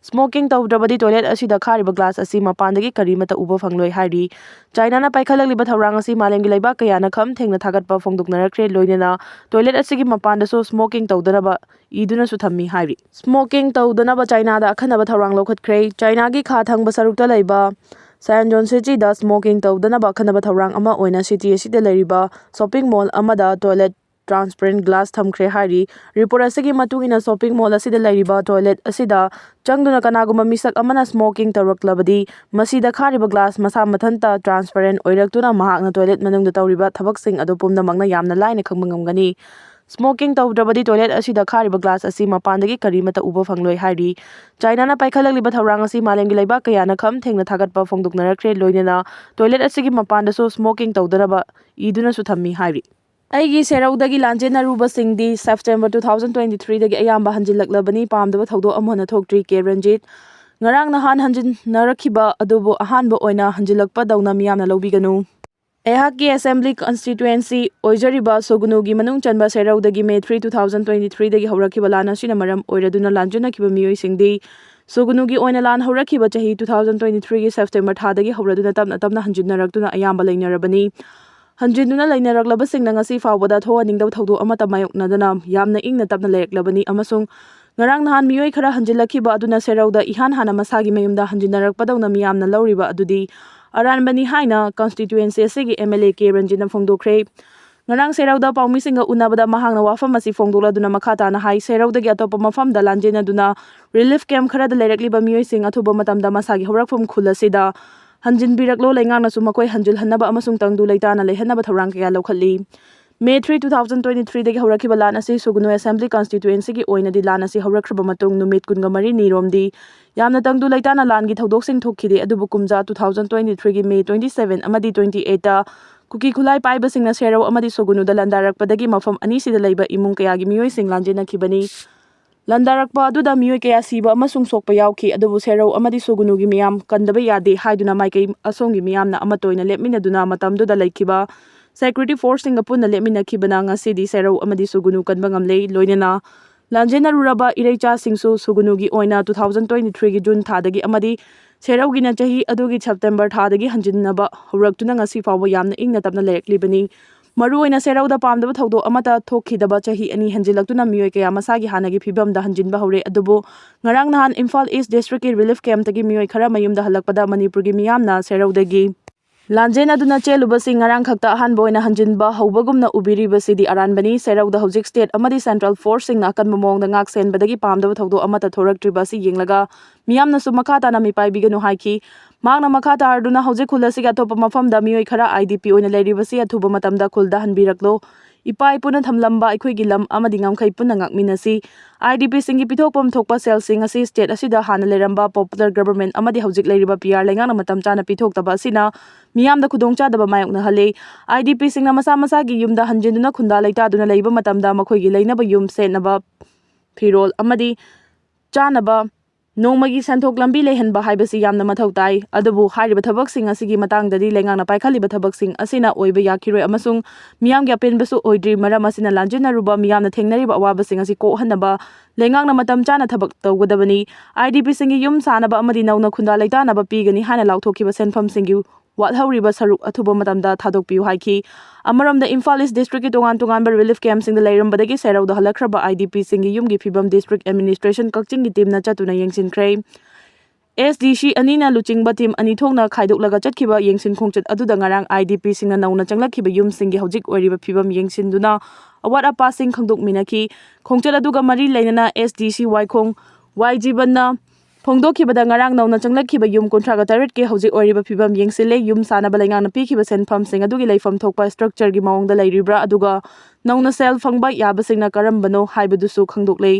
Smoking ꯇꯧꯗ꯭ꯔꯕꯗꯤ toilet ꯑꯁꯤꯗ ꯈꯥꯔꯤꯕ glass ꯑꯁꯤ ꯃꯄꯥꯟꯗꯒꯤ ꯀꯔꯤꯃꯠꯇ ꯎꯕ ꯐꯪꯂꯣꯏ ꯍꯥꯏꯔꯤ꯫ ꯆꯥꯏꯅꯥꯅ ꯄꯥꯏꯈꯠꯂꯛꯂꯤꯕ ꯊꯧꯔꯥꯡ ꯑꯁꯤ ꯃꯥꯂꯦꯝꯒꯤ ꯂꯩꯕꯥꯛ ꯀꯌꯥꯅ ꯈꯝ ꯊꯦꯡꯅ ꯊꯥꯒꯠꯄ ꯐꯣꯡꯗꯣꯛꯅꯔꯛꯈ꯭ꯔꯦ, ꯂꯣꯏꯅꯅ toilet ꯑꯁꯤꯒꯤ ꯃꯄꯥꯟꯗꯁꯨ smoking ꯇꯧꯗꯅꯕ ꯏꯗꯨꯅꯁꯨ ꯊꯝꯃꯤ ꯍꯥꯏꯔꯤ꯫ Smoking ꯇꯧꯗꯅꯕ ꯆꯥꯏꯅꯥꯗ ꯑꯈꯟꯅꯕ ꯊꯧꯔꯥꯡ ꯂꯧꯈꯠꯈ꯭ꯔꯦ꯫ ꯆꯥꯏꯅꯥꯒꯤ ꯈꯥ ꯊꯪꯕ ꯁꯔꯨꯛꯇ ꯂꯩꯕ ꯁꯥꯌꯟꯖꯣꯟ ꯁꯤꯇꯤꯗ smoking ꯇꯧꯗꯅꯕ ꯑꯈꯟꯅꯕ ꯊꯧꯔꯥꯡ ꯑꯃ ꯑꯣꯏꯅ city ꯑꯁꯤꯗ ꯂꯩꯔꯤꯕ shopping mall ꯑꯃꯗ toilet transparent glass ꯊꯝꯈ꯭ꯔꯦ ꯍꯥꯏꯔꯤ꯫ ꯔꯤꯄꯣꯔꯠ ꯑꯁꯤꯒꯤ ꯃꯇꯨꯡ ꯏꯟꯅ, shopping mall ꯑꯁꯤꯗ ꯂꯩꯔꯤꯕ toilet ꯑꯁꯤꯗ ꯆꯪꯗꯨꯅ ꯀꯅꯥꯒꯨꯝꯕ ꯃꯤꯁꯛ ꯑꯃꯅ smoking ꯇꯧꯔꯛꯂꯕꯗꯤ, ꯃꯁꯤꯗ ꯈꯥꯔꯤꯕ glass ꯃꯁꯥ ꯃꯊꯟꯇ transparent ꯑꯣꯏꯔꯛꯇꯨꯅ ꯃꯍꯥꯛꯅ toilet ꯃꯅꯨꯡꯗ ꯇꯧꯔꯤꯕ ꯊꯕꯛꯁꯤꯡ ꯑꯗꯨ ꯄꯨꯝꯅꯃꯛꯅ ꯌꯥꯝꯅ ꯂꯥꯏꯅ ꯈꯪꯕ ꯉꯝꯒꯅꯤ꯫ Smoking ꯇꯧꯗ꯭ꯔꯕꯗꯤ toilet ꯑꯁꯤꯗ ꯈꯥꯔꯤꯕ glass ꯑꯁꯤ ꯃꯄꯥꯟꯗꯒꯤ ꯀꯔꯤꯃꯠꯇ ꯎꯕ ꯐꯪꯂꯣꯏ ꯍꯥꯏꯔꯤ꯫ ꯆꯥꯏꯅꯥꯅ ꯄꯥꯏꯈꯠꯂꯛꯂꯤꯕ ꯊꯧꯔꯥꯡ ꯑꯁꯤ ꯃꯥꯂꯦꯝꯒꯤ ꯂꯩꯕꯥꯛ ꯀꯌꯥꯅ ꯈꯝ ꯊꯦꯡꯅ ꯊꯥꯒꯠꯄ ꯐꯣꯡꯗꯣꯛꯅꯔꯛꯈ꯭ꯔꯦ꯫ ꯂꯣꯏꯅꯅ toilet ꯑꯁꯤꯒꯤ ꯃꯄꯥꯟꯗꯁꯨ smoking ꯇꯧꯗꯅꯕ ꯏꯗꯨꯅꯁꯨ ꯊꯝꯃꯤ ꯍꯥꯏꯔꯤ꯫ ꯑꯩꯒꯤ ꯁꯦꯔꯧꯗꯒꯤ ꯂꯥꯟꯖꯦꯟꯅꯔꯨꯕꯁꯤꯡꯗꯤ September two thousand twenty three ꯗꯒꯤ ꯑꯌꯥꯝꯕ ꯍꯟꯖꯤꯜꯂꯛꯂꯕꯅꯤ꯫ ꯄꯥꯝꯗꯕ ꯊꯧꯗꯣꯛ ꯑꯃ ꯍꯟꯅ ꯊꯣꯛꯇ꯭ꯔꯤ꯫ ꯀꯦ ꯔꯟꯖꯤꯠ, ꯉꯔꯥꯡ ꯅꯍꯥꯟ ꯍꯟꯖꯤꯟꯅꯔꯛꯈꯤꯕ ꯑꯗꯨꯕꯨ ꯑꯍꯥꯟꯕ ꯑꯣꯏꯅ ꯍꯟꯖꯤꯜꯂꯛꯄꯗꯧꯅ ꯃꯤꯌꯥꯝꯅ ꯂꯧꯕꯤꯒꯅꯨ꯫ ꯑꯩꯍꯥꯛꯀꯤ assembly constituency ꯑꯣꯏꯖꯔꯤꯕ ꯁꯨꯒꯨꯅꯨꯒꯤ ꯃꯅꯨꯡ ꯆꯟꯕ ꯁꯦꯔꯧꯗꯒꯤ May three, two thousand twenty three ꯗꯒꯤ ꯍꯧꯔꯛꯈꯤꯕ ꯂꯥꯟ ꯑꯁꯤꯅ ꯃꯔꯝ ꯑꯣꯏꯔꯗꯨꯅ ꯂꯥꯟꯖꯦꯟꯅꯈꯤꯕ ꯃꯤꯑꯣꯏꯁꯤꯡꯗꯤ ꯁꯨꯒꯨꯅꯨꯒꯤ ꯑꯣꯏꯅ ꯂꯥꯟ ꯍꯧꯔꯛꯈꯤꯕ ꯆꯍꯤ two thousand twenty three ꯒꯤ September ꯊꯥꯗꯒꯤ ꯍꯧꯔꯗꯨꯅ ꯇꯞꯅ ꯇꯞꯅ ꯍꯟꯖꯤꯟꯅꯔꯛꯇꯨꯅ ꯑꯌꯥꯝꯕ ꯂꯩꯅꯔꯕꯅꯤ꯫ ꯍꯟꯖꯤꯟꯗꯨꯅ ꯂꯩꯅꯔꯛꯂꯕꯁꯤꯡꯅ ꯉꯁꯤ ꯐꯥꯎꯕꯗ ꯊꯣꯛꯍꯟꯅꯤꯡꯗꯕ ꯊꯧꯗꯣꯛ ꯑꯃꯠꯇ ꯃꯥꯌꯣꯛꯅꯗꯅ ꯌꯥꯝꯅ ꯏꯪꯅ ꯇꯞꯅ ꯂꯩꯔꯛꯂꯕꯅꯤ ꯑꯃꯁꯨꯡ ꯉꯔꯥꯡ ꯅꯍꯥꯟ ꯃꯤꯑꯣꯏ ꯈꯔ ꯍꯟꯖꯤꯜꯂꯛꯈꯤꯕ ꯑꯗꯨꯅ ꯁꯦꯔꯧꯗ ꯏꯍꯥꯟ ꯍꯥꯟꯅ ꯃꯁꯥꯒꯤ ꯃꯌꯨꯝꯗ ꯍꯟꯖꯤꯟꯅꯔꯛꯄꯗꯧꯅ ꯃꯤꯌꯥꯝꯅ ꯂꯧꯔꯤꯕ ꯑꯗꯨꯗꯤ ꯑꯔꯥꯟꯕꯅꯤ ꯍꯥꯏꯅ constituency ꯑꯁꯤꯒꯤ MLA ꯀꯦ ꯔꯟꯖꯤꯠꯅ ꯐꯣꯡꯗꯣꯛꯈ꯭ꯔꯦ꯫ ꯉꯔꯥꯡ ꯁꯦꯔꯧꯗ ꯄꯥꯎꯃꯤꯁꯤꯡꯒ ꯎꯅꯕꯗ ꯃꯍꯥꯛꯅ ꯋꯥꯐꯝ ꯑꯁꯤ ꯐꯣꯡꯗꯣꯛꯂꯗꯨꯅ ꯃꯈꯥ ꯇꯥꯅ ꯍꯥꯏ, ꯁꯦꯔꯧꯗꯒꯤ ꯑꯇꯣꯞꯄ ꯃꯐꯝꯗ ꯂꯥꯟꯖꯦꯟꯅꯗꯨꯅ relief camp ꯈꯔꯗ ꯂꯩꯔꯛꯂꯤꯕ ꯃꯤꯑꯣꯏꯁꯤꯡ ꯑꯊꯨꯕ ꯃꯇꯝꯗ ꯃꯁꯥꯒꯤ ꯍꯧꯔꯛꯐꯝ ꯈꯨꯜ ꯑꯁꯤꯗ ꯍꯟꯖꯤꯟꯕꯤꯔꯛꯂꯣ, ꯂꯩꯉꯥꯛꯅꯁꯨ ꯃꯈꯣꯏ ꯍꯟꯖꯤꯜꯍꯟꯅꯕ ꯑꯃꯁꯨꯡ ꯇꯪꯗꯨ ꯂꯩꯇꯥꯅ ꯂꯩꯍꯟꯅꯕ ꯊꯧꯔꯥꯡ ꯀꯌꯥ ꯂꯧꯈꯠꯂꯤ꯫ May three, two thousand twenty three ꯗꯒꯤ ꯍꯧꯔꯛꯈꯤꯕ ꯂꯥꯟ ꯑꯁꯤ ꯁꯨꯒꯨꯅꯨ assembly constituency ꯒꯤ ꯑꯣꯏꯅꯗꯤ ꯂꯥꯟ ꯑꯁꯤ ꯍꯧꯔꯛꯈ꯭ꯔꯕ ꯃꯇꯨꯡ ꯅꯨꯃꯤꯠ ꯀꯨꯟꯃꯔꯤꯅꯤ ꯔꯣꯝꯗꯤ ꯌꯥꯝꯅ ꯇꯪꯗꯨ ꯂꯩꯇꯥꯅ ꯂꯥꯟꯒꯤ ꯊꯧꯗꯣꯛꯁꯤꯡ ꯊꯣꯛꯈꯤꯗꯦ꯫ ꯑꯗꯨꯕꯨ ꯀꯨꯝꯖꯥ two thousand twenty three ꯒꯤ May twenty seven ꯑꯃꯗꯤ twenty eight ꯇ ꯀꯨꯀꯤ ꯈꯨꯠꯂꯥꯏ ꯄꯥꯏꯕꯁꯤꯡꯅ ꯁꯦꯔꯧ ꯑꯃꯗꯤ ꯁꯨꯒꯨꯅꯨꯗ ꯂꯥꯟꯗꯥꯔꯛꯄꯗꯒꯤ ꯃꯐꯝ ꯑꯅꯤꯁꯤꯗ ꯂꯩꯕ ꯏꯃꯨꯡ ꯀꯌꯥꯒꯤ ꯃꯤꯑꯣꯏꯁꯤꯡ ꯂꯥꯟꯖꯦꯟꯅꯈꯤꯕꯅꯤ꯫ ꯂꯥꯟꯗꯥꯔꯛꯄ ꯑꯗꯨꯗ ꯃꯤꯑꯣꯏ ꯀꯌꯥ ꯁꯤꯕ ꯑꯃꯁꯨꯡ ꯁꯣꯛꯄ ꯌꯥꯎꯈꯤ, ꯑꯗꯨꯕꯨ ꯁꯦꯔꯧ ꯑꯃꯗꯤ ꯁꯨꯒꯨꯅꯨꯒꯤ ꯃꯤꯌꯥꯝ ꯀꯟꯗꯕ ꯌꯥꯗꯦ ꯍꯥꯏꯗꯨꯅ ꯃꯥꯏꯀꯩ ꯑꯁꯣꯝꯒꯤ ꯃꯤꯌꯥꯝꯅ ꯑꯃꯠꯇ ꯑꯣꯏꯅ ꯂꯦꯞꯃꯤꯟꯅꯗꯨꯅ ꯃꯇꯝꯗꯨꯗ ꯂꯩꯈꯤꯕ security force ꯁꯤꯡꯒ ꯄꯨꯟꯅ ꯂꯦꯞꯃꯤꯟꯅꯈꯤꯕꯅ ꯉꯁꯤꯗꯤ ꯁꯦꯔꯧ ꯑꯃꯗꯤ ꯁꯨꯒꯨꯅꯨ ꯀꯟꯕ ꯉꯝꯂꯦ꯫ ꯂꯣꯏꯅꯅ ꯂꯥꯟꯖꯦꯟꯅꯔꯨꯔꯕ ꯏꯔꯩꯆꯥꯁꯤꯡꯁꯨ ꯁꯨꯒꯨꯅꯨꯒꯤ ꯑꯣꯏꯅ two thousand twenty three ꯒꯤ June ꯊꯥꯗꯒꯤ ꯑꯃꯗꯤ ꯁꯦꯔꯧꯒꯤꯅ ꯆꯍꯤ ꯑꯗꯨꯒꯤ September ꯊꯥꯗꯒꯤ ꯍꯟꯖꯤꯟꯅꯕ ꯍꯧꯔꯛꯇꯨꯅ ꯉꯁꯤ ꯐꯥꯎꯕ ꯌꯥꯝꯅ ꯏꯪꯅ ꯇꯞꯅ ꯂꯩꯔꯛꯂꯤꯕꯅꯤ꯫ ꯃꯔꯨꯑꯣꯏꯅ ꯁꯦꯔꯧꯗ ꯄꯥꯝꯗꯕ ꯊꯧꯗꯣꯛ ꯑꯃꯠꯇ ꯊꯣꯛꯈꯤꯗꯕ ꯆꯍꯤ ꯑꯅꯤ ꯍꯟꯖꯤꯜꯂꯛꯇꯨꯅ ꯃꯤꯑꯣꯏ ꯀꯌꯥ ꯃꯁꯥꯒꯤ ꯍꯥꯟꯅꯒꯤ ꯐꯤꯕꯝꯗ ꯍꯟꯖꯤꯟꯕ ꯍꯧꯔꯦ꯫ ꯑꯗꯨꯕꯨ ꯉꯔꯥꯡ ꯅꯍꯥꯟ ꯏꯝꯐꯥꯜ East district ꯀꯤ relief camp ꯇꯒꯤ ꯃꯤꯑꯣꯏ ꯈꯔ ꯃꯌꯨꯝꯗ ꯍꯜꯂꯛꯄꯗ ꯃꯅꯤꯄꯨꯔꯒꯤ ꯃꯤꯌꯥꯝꯅ ꯁꯦꯔꯧꯗꯒꯤ ꯂꯥꯟꯖꯦꯟꯅꯗꯨꯅ ꯆꯦꯜꯂꯨꯕꯁꯤ ꯉꯔꯥꯡ ꯈꯛꯇ ꯑꯍꯥꯟꯕ ꯑꯣꯏꯅ ꯍꯟꯖꯤꯟꯕ ꯍꯧꯕꯒꯨꯝꯅ ꯎꯕꯤꯔꯤꯕꯁꯤꯗꯤ ꯑꯔꯥꯟꯕꯅꯤ꯫ ꯁꯦꯔꯧꯗ ꯍꯧꯖꯤꯛ state ꯑꯃꯗꯤ central force ꯁꯤꯡꯅ ꯑꯀꯟꯕ ꯃꯑꯣꯡꯗ ꯉꯥꯛ ꯁꯦꯟꯕꯗꯒꯤ ꯄꯥꯝꯗꯕ ꯊꯧꯗꯣꯛ ꯑꯃꯠꯇ ꯊꯣꯔꯛꯇ꯭ꯔꯤꯕ ꯑꯁꯤ ꯌꯦꯡꯂꯒ ꯃꯤꯌꯥꯝꯅꯁꯨ ꯃꯈꯥ ꯇꯥꯅ ꯃꯤꯄꯥꯏꯕꯤꯒꯅꯨ ꯍꯥꯏꯈꯤ꯫ ꯃꯍꯥꯛꯅ ꯃꯈꯥ ꯇꯥꯔꯗꯨꯅ ꯍꯧꯖꯤꯛ ꯈꯨꯜ ꯑꯁꯤꯒꯤ ꯑꯇꯣꯞꯄ ꯃꯐꯝꯗ ꯃꯤꯑꯣꯏ ꯈꯔ I D P ꯑꯣꯏꯅ ꯂꯩꯔꯤꯕꯁꯤ ꯑꯊꯨꯕ ꯃꯇꯝꯗ ꯈꯨꯜꯗ ꯍꯟꯕꯤꯔꯛꯂꯣ꯫ ꯏꯄꯥ ꯏꯄꯨꯅ ꯊꯝꯂꯝꯕ ꯑꯩꯈꯣꯏꯒꯤ ꯂꯝ ꯑꯃꯗꯤ ꯉꯝꯈꯩ ꯄꯨꯟꯅ ꯉꯥꯛꯃꯤꯟꯅꯁꯤ꯫ IDPꯁꯤꯡꯒꯤ ꯄꯤꯊꯣꯛꯐꯝ ꯊꯣꯛꯄ ꯁꯦꯜꯁꯤꯡ ꯑꯁꯤ state ꯑꯁꯤꯗ ꯍꯥꯟꯅ ꯂꯩꯔꯝꯕ popular government ꯑꯃꯗꯤ ꯍꯧꯖꯤꯛ ꯂꯩꯔꯤꯕ PR ꯂꯩꯉꯥꯛꯅ ꯃꯇꯝ ꯆꯥꯅ ꯄꯤꯊꯣꯛꯇꯕ ꯑꯁꯤꯅ ꯃꯤꯌꯥꯝꯗ ꯈꯨꯗꯣꯡꯆꯥꯗꯕ ꯃꯥꯌꯣꯛꯅꯍꯜꯂꯤ꯫ IDPꯁꯤꯡꯅ ꯃꯁꯥ ꯃꯁꯥꯒꯤ ꯌꯨꯝꯗ ꯍꯟꯖꯤꯟꯗꯨꯅ ꯈꯨꯟꯗꯥ ꯂꯩꯇꯥꯗꯨꯅ ꯂꯩꯕ ꯃꯇꯝꯗ ꯃꯈꯣꯏꯒꯤ ꯂꯩꯅꯕ ꯌꯨꯝ, ꯁꯦꯠꯅꯕ ꯐꯤꯔꯣꯜ ꯑꯃꯗꯤ ꯆꯥꯅꯕ ꯅꯣꯡꯃꯒꯤ ꯁꯦꯟꯊꯣꯛ ꯂꯝꯕꯤ ꯂꯩꯍꯟꯕ ꯍꯥꯏꯕꯁꯤ ꯌꯥꯝꯅ ꯃꯊꯧ ꯇꯥꯏ꯫ ꯑꯗꯨꯕꯨ ꯍꯥꯏꯔꯤꯕ ꯊꯕꯛꯁꯤꯡ ꯑꯁꯤꯒꯤ ꯃꯇꯥꯡꯗꯗꯤ ꯂꯩꯉꯥꯛꯅ ꯄꯥꯏꯈꯠꯂꯤꯕ ꯊꯕꯛꯁꯤꯡ ꯑꯁꯤꯅ ꯑꯣꯏꯕ ꯌꯥꯈꯤꯔꯣꯏ ꯑꯃꯁꯨꯡ ꯃꯤꯌꯥꯝꯒꯤ ꯑꯄꯦꯟꯕꯁꯨ ꯑꯣꯏꯗ꯭ꯔꯤ꯫ ꯃꯔꯝ ꯑꯁꯤꯅ ꯂꯥꯟꯖꯦꯟꯅꯔꯨꯕ ꯃꯤꯌꯥꯝꯅ ꯊꯦꯡꯅꯔꯤꯕ ꯑꯋꯥꯕꯁꯤꯡ ꯑꯁꯤ ꯀꯣꯛꯍꯟꯅꯕ ꯂꯩꯉꯥꯛꯅ ꯃꯇꯝ ꯆꯥꯅ ꯊꯕꯛ ꯇꯧꯒꯗꯕꯅꯤ꯫ IDPꯁꯤꯡꯒꯤ ꯌꯨꯝ ꯁꯥꯅꯕ ꯑꯃꯗꯤ ꯅꯧꯅ ꯈꯨꯟꯗꯥ ꯂꯩꯇꯥꯅꯕ ꯄꯤꯒꯅꯤ ꯍꯥꯏꯅ ꯂꯥꯎꯊꯣꯛꯈꯤꯕ ꯁꯦꯟꯐꯝꯁꯤꯡꯒꯤ ꯋꯥꯠꯍꯧꯔꯤꯕ ꯁꯔꯨꯛ ꯑꯊꯨꯕ ꯃꯇꯝꯗ ꯊꯥꯗꯣꯛꯄꯤꯌꯨ ꯍꯥꯏꯈꯤ꯫ ꯑꯃꯔꯣꯝꯗ ꯏꯝꯐꯥꯜ East Districtꯀꯤ ꯇꯣꯉꯥꯟ ꯇꯣꯉꯥꯟꯕ relief campꯁꯤꯡꯗ ꯂꯩꯔꯝꯕꯗꯒꯤ ꯁꯦꯔꯧꯗ ꯍꯜꯂꯛꯈ꯭ꯔꯕ IDPꯁꯤꯡꯒꯤ ꯌꯨꯝꯒꯤ ꯐꯤꯕꯝ district administration ꯀꯛꯆꯤꯡꯒꯤ teamꯅ ꯆꯠꯇꯨꯅ ꯌꯦꯡꯁꯤꯟꯈ꯭ꯔꯦ꯫ SDC ꯑꯅꯤꯅ ꯂꯨꯆꯤꯡꯕ team ꯑꯅꯤ ꯊꯣꯛꯅ ꯈꯥꯏꯗꯣꯛꯂꯒ ꯆꯠꯈꯤꯕ ꯌꯦꯡꯁꯤꯟ ꯈꯣꯡꯆꯠ ꯑꯗꯨꯗ ꯉꯔꯥꯡ IDPꯁꯤꯡꯅ ꯅꯧꯅ ꯆꯪꯂꯛꯈꯤꯕ ꯌꯨꯝꯁꯤꯡꯒꯤ ꯍꯧꯖꯤꯛ ꯑꯣꯏꯔꯤꯕ ꯐꯤꯕꯝ ꯌꯦꯡꯁꯤꯟꯗꯨꯅ ꯑꯋꯥꯠ ꯑꯄꯥꯁꯤꯡ ꯈꯪꯗꯣꯛꯃꯤꯟꯅꯈꯤ꯫ ꯈꯣꯡꯆꯠ ꯑꯗꯨꯒ ꯃꯔꯤ ꯂꯩꯅꯅ SDC ꯋꯥꯏꯈꯣꯡ ꯋꯥꯏ ꯖꯤꯕꯟꯅ ꯐꯣꯡꯗꯣꯛꯈꯤꯕꯗ ꯉꯔꯥꯡ ꯅꯧꯅ ꯆꯪꯂꯛꯈꯤꯕ ꯌꯨꯝ ꯀꯨꯟꯊ꯭ꯔꯥꯒ ꯇꯔꯦꯠꯀꯤ ꯍꯧꯖꯤꯛ ꯑꯣꯏꯔꯤꯕ ꯐꯤꯕꯝ ꯌꯦꯡꯁꯤꯜꯂꯦ꯫ ꯌꯨꯝ ꯁꯥꯅꯕ ꯂꯩꯉꯥꯛꯅ ꯄꯤꯈꯤꯕ ꯁꯦꯟꯐꯝꯁꯤꯡ ꯑꯗꯨꯒꯤ ꯂꯩꯐꯝ ꯊꯣꯛꯄ structureꯒꯤ ꯃꯑꯣꯡꯗ ꯂꯩꯔꯤꯕ꯭ꯔꯥ, ꯑꯗꯨꯒ ꯅꯧꯅ ꯁꯦꯜ ꯐꯪꯕ ꯌꯥꯕꯁꯤꯡꯅ ꯀꯔꯝꯕꯅꯣ ꯍꯥꯏꯕꯗꯨꯁꯨ ꯈꯪꯗꯣꯛꯂꯦ꯫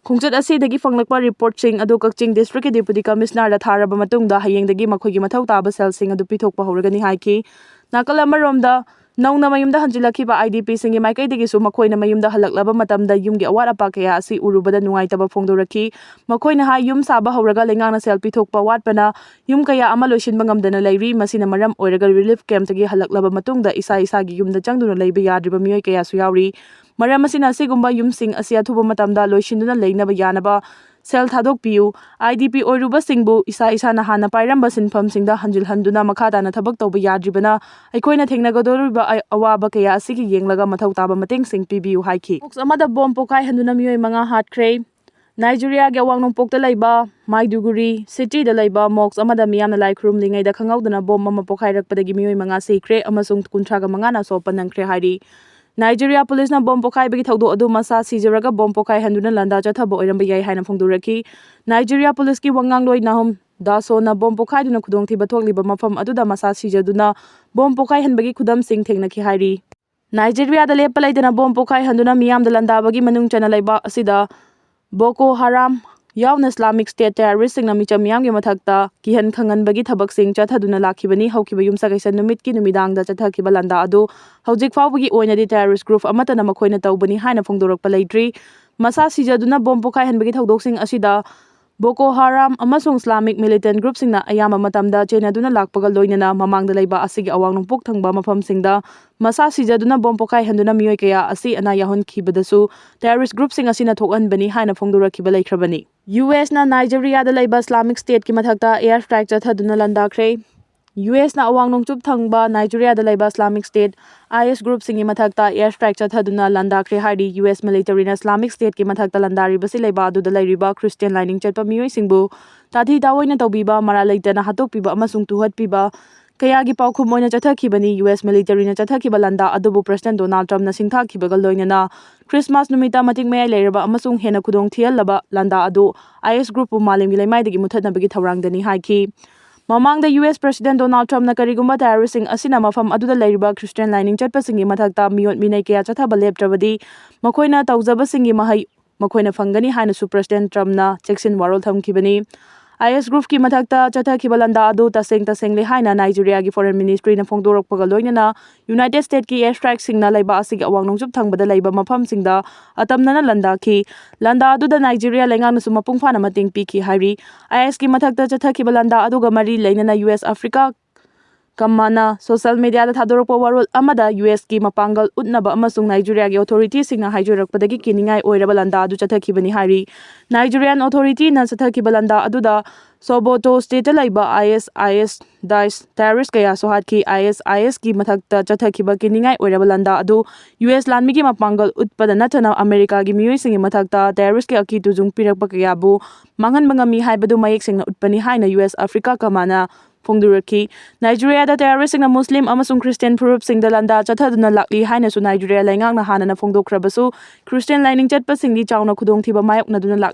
ꯈꯣꯡꯆꯠ ꯑꯁꯤꯗꯒꯤ ꯐꯪꯂꯛꯄ reportꯁꯤꯡ ꯑꯗꯨ ꯀꯛꯆꯤꯡ districtꯀꯤ Deputy Commissionerꯗ ꯊꯥꯔꯕ ꯃꯇꯨꯡꯗ ꯍꯌꯦꯡꯗꯒꯤ ꯃꯈꯣꯏꯒꯤ ꯃꯊꯧ ꯇꯥꯕ ꯁꯦꯜꯁꯤꯡ ꯑꯗꯨ ꯄꯤꯊꯣꯛꯄ ꯍꯧꯔꯒꯅꯤ ꯍꯥꯏꯈꯤ꯫ ꯅꯥꯀꯜ ꯑꯃꯔꯣꯝꯗ, ꯅꯧꯅ ꯃꯌꯨꯝꯗ ꯍꯟꯖꯤꯜꯂꯛꯈꯤꯕ IDPꯁꯤꯡꯒꯤ ꯃꯥꯏꯀꯩꯗꯒꯤꯁꯨ ꯃꯈꯣꯏꯅ ꯃꯌꯨꯝꯗ ꯍꯜꯂꯛꯂꯕ ꯃꯇꯝꯗ ꯌꯨꯝꯒꯤ ꯑꯋꯥꯠ ꯑꯄꯥ ꯀꯌꯥ ꯑꯁꯤ ꯎꯔꯨꯕꯗ ꯅꯨꯡꯉꯥꯏꯇꯕ ꯐꯣꯡꯗꯣꯔꯛꯈꯤ꯫ ꯃꯈꯣꯏꯅ ꯍꯥꯏ, ꯌꯨꯝ ꯁꯥꯕ ꯍꯧꯔꯒ ꯂꯩꯉꯥꯛꯅ ꯁꯦꯜ ꯄꯤꯊꯣꯛꯄ ꯋꯥꯠꯄꯅ ꯌꯨꯝ ꯀꯌꯥ ꯑꯃ ꯂꯣꯏꯁꯤꯟꯕ ꯉꯝꯗꯅ ꯂꯩꯔꯤ꯫ ꯃꯁꯤꯅ ꯃꯔꯝ ꯑꯣꯏꯔꯒ relief campꯇꯒꯤ ꯍꯜꯂꯛꯂꯕ ꯃꯇꯨꯡꯗ ꯏꯁꯥ ꯏꯁꯥꯒꯤ ꯌꯨꯝꯗ ꯆꯪꯗꯨꯅ ꯂꯩꯕ ꯌꯥꯗ꯭ꯔꯤꯕ ꯃꯤꯑꯣꯏ ꯀꯌꯥꯁꯨ ꯌꯥꯎꯔꯤ꯫ ꯃꯔꯝ ꯑꯁꯤꯅ ꯑꯁꯤꯒꯨꯝꯕ ꯌꯨꯝꯁꯤꯡ ꯑꯁꯤ ꯑꯊꯨꯕ ꯃꯇꯝꯗ ꯂꯣꯏꯁꯤꯟꯗꯨꯅ ꯂꯩꯅꯕ ꯌꯥꯅꯕ ꯁꯦꯜ ꯊꯥꯗꯣꯛꯄꯤꯌꯨ꯫ IDP ꯑꯣꯏꯔꯨꯕꯁꯤꯡꯕꯨ ꯏꯁꯥ ꯏꯁꯥꯅ ꯍꯥꯟꯅ ꯄꯥꯏꯔꯝꯕ ꯁꯤꯟꯐꯝꯁꯤꯡꯗ ꯍꯟꯖꯤꯜꯍꯟꯗꯨꯅ ꯃꯈꯥ ꯇꯥꯅ ꯊꯕꯛ ꯇꯧꯕ ꯌꯥꯗ꯭ꯔꯤꯕꯅ ꯑꯩꯈꯣꯏꯅ ꯊꯦꯡꯅꯒꯗꯧꯔꯤꯕ ꯑ-, ꯑꯋꯥꯕ ꯀꯌꯥ ꯑꯁꯤꯒꯤ ꯌꯦꯡꯂꯒ ꯃꯊꯧ ꯇꯥꯕ ꯃꯇꯦꯡꯁꯤꯡ ꯄꯤꯕꯤꯌꯨ ꯍꯥꯏꯈꯤ꯫ Mosque ꯑꯃꯗ ꯕꯣꯝ ꯄꯣꯈꯥꯏꯍꯟꯗꯨꯅ ꯃꯤꯑꯣꯏ ꯃꯉꯥ ꯍꯥꯠꯈ꯭ꯔꯦ꯫ ꯅꯥꯏꯖꯤꯔꯤꯌꯥꯒꯤ ꯑꯋꯥꯡ ꯅꯣꯡꯄꯣꯛꯇ ꯂꯩꯕ ꯃꯥꯏꯗꯨꯒꯨꯔꯤ cityꯗ ꯂꯩꯕ mosque ꯑꯃꯗ ꯃꯤꯌꯥꯝꯅ ꯂꯥꯏ ꯈꯨꯔꯨꯝꯂꯤꯉꯩꯗ ꯈꯪꯍꯧꯗꯅ ꯕꯣꯝ ꯑꯃ ꯄꯣꯈꯥꯏꯔꯛꯄꯗꯒꯤ ꯃꯤꯑꯣꯏ ꯃꯉꯥ ꯁꯤꯈ꯭ꯔꯦ ꯑꯃꯁꯨꯡ ꯀꯨꯟꯊ꯭ꯔꯥꯒ ꯃꯉꯥꯅ ꯑꯁꯣꯛ ꯑꯄꯟ ꯅꯪꯈ꯭ꯔꯦ ꯍꯥꯏꯔꯤ꯫ ꯅꯥꯏꯖꯤꯔꯤꯌꯥ ꯄꯨꯂꯤꯁꯅ ꯕꯣꯝ ꯄꯣꯈꯥꯏꯕꯒꯤ ꯊꯧꯗꯣꯛ ꯑꯗꯨ ꯃꯁꯥ ꯁꯤꯖꯔꯒ ꯕꯣꯝ ꯄꯣꯈꯥꯏꯍꯟꯗꯨꯅ ꯂꯥꯟꯗꯥ ꯆꯠꯊꯕ ꯑꯣꯏꯔꯝꯕ ꯌꯥꯏ ꯍꯥꯏꯅ ꯐꯣꯡꯗꯣꯔꯛꯈꯤ꯫ ꯅꯥꯏꯖꯤꯔꯤꯌꯥ ꯄꯨꯂꯤꯁꯀꯤ ꯋꯥꯉꯥꯡꯂꯣꯏ ꯅꯥꯍꯨꯝ ꯗꯥꯁꯣꯅ ꯕꯣꯝ ꯄꯣꯈꯥꯏꯗꯨꯅ ꯈꯨꯗꯣꯡꯊꯤꯕ ꯊꯣꯛꯂꯤꯕ ꯃꯐꯝ ꯑꯗꯨꯗ ꯃꯁꯥ ꯁꯤꯖꯗꯨꯅ ꯕꯣꯝ ꯄꯣꯈꯥꯏꯍꯟꯕꯒꯤ ꯈꯨꯗꯝꯁꯤꯡ ꯊꯦꯡꯅꯈꯤ ꯍꯥꯏꯔꯤ꯫ ꯅꯥꯏꯖꯦꯔꯤꯌꯥꯗ ꯂꯦꯞꯄ ꯂꯩꯇꯅ ꯕꯣꯝ ꯄꯣꯈꯥꯏꯍꯟꯗꯨꯅ ꯃꯤꯌꯥꯝꯗ ꯂꯥꯟꯗꯥꯕꯒꯤ ꯃꯅꯨꯡ ꯆꯟꯅ ꯂꯩꯕꯥꯛ ꯑꯁꯤꯗ ꯕꯣꯀꯣ ꯍꯔꯥꯝ ꯌꯥꯎꯅ ꯏꯁꯂꯥꯃꯤꯛ ꯁ꯭ꯇꯦꯠ ꯇꯦꯔꯣꯔꯤꯁꯁꯤꯡꯅ ꯃꯤꯆꯝ ꯃꯤꯌꯥꯝꯒꯤ ꯃꯊꯛꯇ ꯀꯤꯍꯟ ꯈꯪꯍꯟꯕꯒꯤ ꯊꯕꯛꯁꯤꯡ ꯆꯠꯊꯗꯨꯅ ꯂꯥꯛꯈꯤꯕꯅꯤ꯫ ꯍꯧꯈꯤꯕ ꯌꯨꯝꯁꯀꯩꯁ ꯅꯨꯃꯤꯠꯀꯤ ꯅꯨꯃꯤꯗꯥꯡꯗ ꯆꯠꯊꯈꯤꯕ ꯂꯥꯟꯗꯥ ꯑꯗꯨ ꯍꯧꯖꯤꯛ ꯐꯥꯎꯕꯒꯤ ꯑꯣꯏꯅꯗꯤ ꯇꯦꯔꯣꯔꯤꯁ ꯒ꯭ꯔꯨꯞ ꯑꯃꯠꯇꯅ ꯃꯈꯣꯏꯅ ꯇꯧꯕꯅꯤ ꯍꯥꯏꯅ ꯐꯣꯡꯗꯣꯔꯛꯄ ꯂꯩꯇ꯭ꯔꯤ꯫ ꯃꯁꯥ ꯁꯤꯖꯗꯨꯅ ꯕꯣꯝ ꯄꯣꯈꯥꯏꯍꯟꯕꯒꯤ ꯊꯧꯗꯣꯛꯁꯤꯡ ꯑꯁꯤꯗ ꯕꯣꯀꯣ ꯍꯔꯥꯝ ꯑꯃꯁꯨꯡ ꯏꯁꯂꯥꯃꯤꯛ ꯃꯤꯂꯤꯇꯦꯟ ꯒ꯭ꯔꯨꯞꯁꯤꯡꯅ ꯑꯌꯥꯝꯕ ꯃꯇꯝꯗ ꯆꯦꯟꯅꯗꯨꯅ ꯂꯥꯛꯄꯒ ꯂꯣꯏꯅꯅ ꯃꯃꯥꯡꯗ ꯂꯩꯕꯥꯛ ꯑꯁꯤꯒꯤ ꯑꯋꯥꯡ ꯅꯣꯡꯄꯣꯛ ꯊꯪꯕ ꯃꯐꯝꯁꯤꯡꯗ ꯃꯁꯥ ꯁꯤꯖꯗꯨꯅ ꯕꯣꯝ ꯄꯣꯈꯥꯏꯍꯟꯗꯨꯅ ꯃꯤꯑꯣꯏ ꯀꯌꯥ ꯑꯁꯤ ꯑꯅꯥ ꯌꯥꯎꯍꯟꯈꯤꯕꯗꯁꯨ ꯇꯦꯔꯣꯔꯤꯁ꯭ꯠ ꯒ꯭ꯔꯨꯞꯁꯤꯡ ꯑꯁꯤꯅ ꯊꯣꯛꯍꯟꯕꯅꯤ ꯍꯥꯏꯅ ꯐꯣꯡꯗꯣꯔꯛꯈꯤꯕ ꯂꯩꯈ꯭ꯔꯕꯅꯤ꯫ ꯌꯨ ꯑꯦꯁꯅ ꯅꯥꯏꯖꯦꯔꯤꯌꯥꯗ ꯂꯩꯕ ꯏꯁꯂꯥꯃꯤꯛ ꯁ꯭ꯇꯦꯠꯀꯤ ꯃꯊꯛꯇ ꯑꯦꯌꯔ ꯁ꯭ꯇ꯭ꯔꯥꯏꯛ ꯆꯠꯊꯗꯨꯅ ꯂꯥꯟꯗꯥꯈ꯭ꯔꯦ꯫ ꯌꯨ ꯑꯦꯁꯅ ꯑꯋꯥꯡ ꯅꯣꯡꯆꯨꯞ ꯊꯪꯕ ꯅꯥꯏꯖꯦꯔꯤꯌꯥꯗ ꯂꯩꯕ ꯏꯁꯂꯥꯃꯤꯛ ꯁ꯭ꯇꯦꯠ, ꯑꯥꯏ ꯑꯦꯁ, ꯒ꯭ꯔꯨꯞꯁꯤꯡꯒꯤ ꯃꯊꯛꯇ ꯑꯦꯌꯔ ꯁ꯭ꯇ꯭ꯔꯥꯏꯛ ꯆꯠꯊꯗꯨꯅ ꯂꯥꯟꯗꯥꯈ꯭ꯔꯦ ꯍꯥꯏꯔꯤ꯫ ꯌꯨ ꯑꯦꯁ ꯃꯤꯂꯤꯇꯔꯤꯅ ꯏꯁꯂꯥꯃꯤꯛ ꯁ꯭ꯇꯦꯠꯀꯤ ꯃꯊꯛꯇ ꯂꯥꯟꯗꯥꯔꯤꯕꯁꯤ ꯂꯩꯕꯥꯛ ꯑꯗꯨꯗ ꯂꯩꯔꯤꯕ ꯈ꯭ꯔꯤꯁꯇꯤꯌꯥꯟ ꯂꯥꯏꯅꯤꯡ ꯆꯠꯄ ꯃꯤꯑꯣꯏꯁꯤꯡꯕꯨ ꯇꯥꯊꯤ ꯇꯥꯑꯣꯏꯅ ꯇꯧꯕꯤꯕ, ꯃꯔꯥꯜ ꯂꯩꯇꯅ ꯍꯥꯠꯇꯣꯛꯄꯤꯕ ꯑꯃꯁꯨꯡ ꯇꯨꯍꯠꯄꯤꯕ ꯀꯌꯥꯒꯤ ꯄꯥꯎꯈꯨꯝ ꯑꯣꯏꯅ ꯆꯠꯊꯈꯤꯕꯅꯤ꯫ ꯌꯨ ꯑꯦꯁ ꯃꯤꯂꯤꯇꯔꯤꯅ ꯆꯠꯊꯈꯤꯕ ꯂꯥꯟꯗꯥ ꯑꯗꯨꯕꯨ ꯄ꯭ꯔꯦꯁꯤꯗꯦꯟꯠ ꯗꯣꯅꯥꯜꯗ ꯇ꯭ꯔꯝꯞꯅ ꯁꯤꯡꯊꯥꯈꯤꯕꯒ ꯂꯣꯏꯅꯅ ꯈ꯭ꯔꯤꯁꯃꯥꯁ ꯅꯨꯃꯤꯠꯇ ꯃꯇꯤꯛ ꯃꯌꯥꯏ ꯂꯩꯔꯕ ꯑꯃꯁꯨꯡ ꯍꯦꯟꯅ ꯈꯨꯗꯣꯡ ꯊꯤꯍꯜꯂꯕ ꯂꯥꯟꯗꯥ ꯑꯗꯨ ꯑꯥꯏ ꯑꯦꯁ ꯒ꯭ꯔꯨꯞꯄꯨ ꯃꯥꯂꯦꯝꯒꯤ ꯂꯩꯃꯥꯏꯗꯒꯤ ꯃꯨꯠꯊꯠꯅꯕꯒꯤ ꯊꯧꯔꯥꯡꯗꯅꯤ ꯍꯥꯏꯈꯤ꯫ ꯃꯃꯥꯡꯗ ꯌꯨ ꯑꯦꯁ ꯄ꯭ꯔꯦꯁꯤꯗꯦꯟꯠ ꯗꯣꯅꯥꯜꯗ ꯇ꯭ꯔꯝꯞꯅ ꯀꯔꯤꯒꯨꯝꯕ ꯇꯦꯔꯣꯔꯤꯁ꯭ꯠꯁꯤꯡ ꯑꯁꯤꯅ ꯃꯐꯝ ꯑꯗꯨꯗ ꯂꯩꯔꯤꯕ ꯈ꯭ꯔꯤꯁꯇꯤꯌꯥꯟ ꯂꯥꯏꯅꯤꯡ ꯆꯠꯄꯁꯤꯡꯒꯤ ꯃꯊꯛꯇ ꯃꯤꯑꯣꯠ ꯃꯤꯅꯩ ꯀꯌꯥ ꯆꯠꯊꯕ ꯂꯦꯞꯇ꯭ꯔꯕꯗꯤ ꯃꯈꯣꯏꯅ ꯇꯧꯖꯕꯁꯤꯡꯒꯤ ꯃꯍꯩ ꯃꯈꯣꯏꯅ ꯐꯪꯒꯅꯤ ꯍꯥꯏꯅꯁꯨ ꯄ꯭ꯔꯦꯁꯤꯗꯦꯟꯠ ꯇ꯭ꯔꯝꯞꯅ ꯆꯦꯛꯁꯤꯟ ꯋꯥꯔꯣꯜ ꯊꯝꯈꯤꯕꯅꯤ꯫ ꯑꯥꯏ ꯑꯦꯁ ꯒ꯭ꯔꯨꯞꯀꯤ ꯃꯊꯛꯇ ꯆꯠꯊꯈꯤꯕ ꯂꯥꯟꯗꯥ ꯑꯗꯨ ꯇꯁꯦꯡ ꯇꯁꯦꯡꯂꯦ ꯍꯥꯏꯅ ꯅꯥꯏꯖꯦꯔꯤꯌꯥꯒꯤ ꯐꯣꯔꯦꯟ ꯃꯤꯅꯤꯁꯇ꯭ꯔꯤꯅ ꯐꯣꯡꯗꯣꯔꯛꯄꯒ ꯂꯣꯏꯅꯅ ꯌꯨꯅꯥꯏꯇꯦꯗ ꯁ꯭ꯇꯦꯠꯀꯤ ꯑꯦꯌꯔ ꯁ꯭ꯇ꯭ꯔꯥꯏꯛꯁꯤꯡꯅ ꯂꯩꯕꯥꯛ ꯑꯁꯤꯒꯤ ꯑꯋꯥꯡ ꯅꯣꯡꯆꯨꯞ ꯊꯪꯕꯗ ꯂꯩꯕ ꯃꯐꯝꯁꯤꯡꯗ ꯑꯇꯝꯅꯅ ꯂꯥꯟꯗꯥꯈꯤ꯫ ꯂꯥꯟꯗꯥ ꯑꯗꯨꯗ ꯅꯥꯏꯖꯦꯔꯤꯌꯥ ꯂꯩꯉꯥꯛꯅꯁꯨ ꯃꯄꯨꯡ ꯐꯥꯅ ꯃꯇꯦꯡ ꯄꯤꯈꯤ ꯍꯥꯏꯔꯤ꯫ ꯑꯥꯏ ꯑꯦꯁꯀꯤ ꯃꯊꯛꯇ ꯆꯠꯊꯈꯤꯕ ꯂꯥꯟꯗꯥ ꯑꯗꯨꯒ ꯃꯔꯤ ꯂꯩꯅꯅ ꯌꯨ ꯑꯦꯁ ꯑꯐ꯭ꯔꯤꯀꯥ ꯀꯃꯥꯟꯅ ꯁꯣꯁꯤꯌꯦꯜ ꯃꯤꯗꯤꯌꯥꯗ ꯊꯥꯗꯣꯔꯛꯄ ꯋꯥꯔꯣꯜ ꯑꯃꯗ ꯌꯨ ꯑꯦꯁꯀꯤ ꯃꯄꯥꯡꯒꯜ ꯎꯠꯅꯕ ꯑꯃꯁꯨꯡ ꯅꯥꯏꯖꯦꯔꯤꯌꯥꯒꯤ ꯑꯣꯊꯣꯔꯤꯇꯤꯁꯤꯡꯅ ꯍꯥꯏꯖꯔꯛꯄꯗꯒꯤ ꯀꯤꯅꯤꯡꯉꯥꯏ ꯑꯣꯏꯔꯕ ꯂꯥꯟꯗꯥ ꯑꯗꯨ ꯆꯠꯊꯈꯤꯕꯅꯤ ꯍꯥꯏꯔꯤ꯫ ꯅꯥꯏꯖꯦꯔꯤꯌꯥꯟ ꯑꯣꯊꯣꯔꯤꯇꯤꯅ ꯆꯠꯊꯈꯤꯕ ꯂꯥꯟꯗꯥ ꯑꯗꯨꯗ ꯁꯣꯕꯣꯇꯣ ꯁ꯭ꯇꯦꯠꯇ ꯂꯩꯕ ꯑꯥꯏ ꯑꯦꯁ ꯑꯥꯏ ꯑꯦꯁ ꯗꯥꯏꯁ ꯇꯦꯔꯣꯔꯤꯁ꯭ꯠ ꯀꯌꯥꯁꯨ ꯍꯥꯠꯈꯤ꯫ ꯑꯥꯏ ꯑꯦꯁ ꯑꯥꯏ ꯑꯦꯁꯀꯤ ꯃꯊꯛꯇ ꯆꯠꯊꯈꯤꯕ ꯀꯤꯅꯤꯡꯉꯥꯏ ꯑꯣꯏꯔꯕ ꯂꯥꯟꯗꯥ ꯑꯗꯨ ꯌꯨ ꯑꯦꯁ ꯂꯥꯟꯃꯤꯒꯤ ꯃꯄꯥꯡꯒꯜ ꯎꯠꯄꯗ ꯅꯠꯇꯅ ꯑꯃꯦꯔꯤꯀꯥꯒꯤ ꯃꯤꯑꯣꯏꯁꯤꯡꯒꯤ ꯃꯊꯛꯇ ꯇꯦꯔꯣꯔꯤꯁ꯭ꯠꯀꯤ ꯑꯀꯤ ꯇꯨꯖꯨꯡ ꯄꯤꯔꯛꯄ ꯀꯌꯥꯕꯨ ꯃꯥꯡꯍꯟꯕ ꯉꯝꯃꯤ ꯍꯥꯏꯕꯗꯨ ꯃꯌꯦꯛ ꯁꯦꯡꯅ ꯎꯠꯄꯅꯤ ꯍꯥꯏꯅ ꯌꯨ ꯑꯦꯁ ꯑꯐ꯭ꯔꯤꯀꯥ ꯀꯃꯥꯟꯅ ꯐꯣꯡꯗꯣꯔꯛꯈꯤ꯫ ꯅꯥꯏꯖꯦꯔꯤꯌꯥꯗ ꯇꯦꯔꯣꯔꯤꯁ꯭ꯠꯁꯤꯡꯅ ꯃꯨꯁꯂꯤꯝ ꯑꯃꯁꯨꯡ ꯈ꯭ꯔꯤꯁꯇꯤꯌꯥꯟ ꯐꯨꯔꯨꯞꯁꯤꯡꯗ ꯂꯥꯟꯗꯥ ꯆꯠꯊꯗꯨꯅ ꯂꯥꯛꯂꯤ ꯍꯥꯏꯅꯁꯨ ꯅꯥꯏꯖꯦꯔꯤꯌꯥ ꯂꯩꯉꯥꯛꯅ ꯍꯥꯟꯅꯅ ꯐꯣꯡꯗꯣꯛꯈ꯭ꯔꯕꯁꯨ, ꯈ꯭ꯔꯤꯁꯇꯤꯌꯥꯟ ꯂꯥꯏꯅꯤꯡ ꯆꯠꯄꯁꯤꯡꯗꯤ ꯆꯥꯎꯅ ꯈꯨꯗꯣꯡꯊꯤꯕ ꯃꯥꯌꯣꯛꯅꯗꯨꯅ ꯂꯥꯛꯂꯤ꯫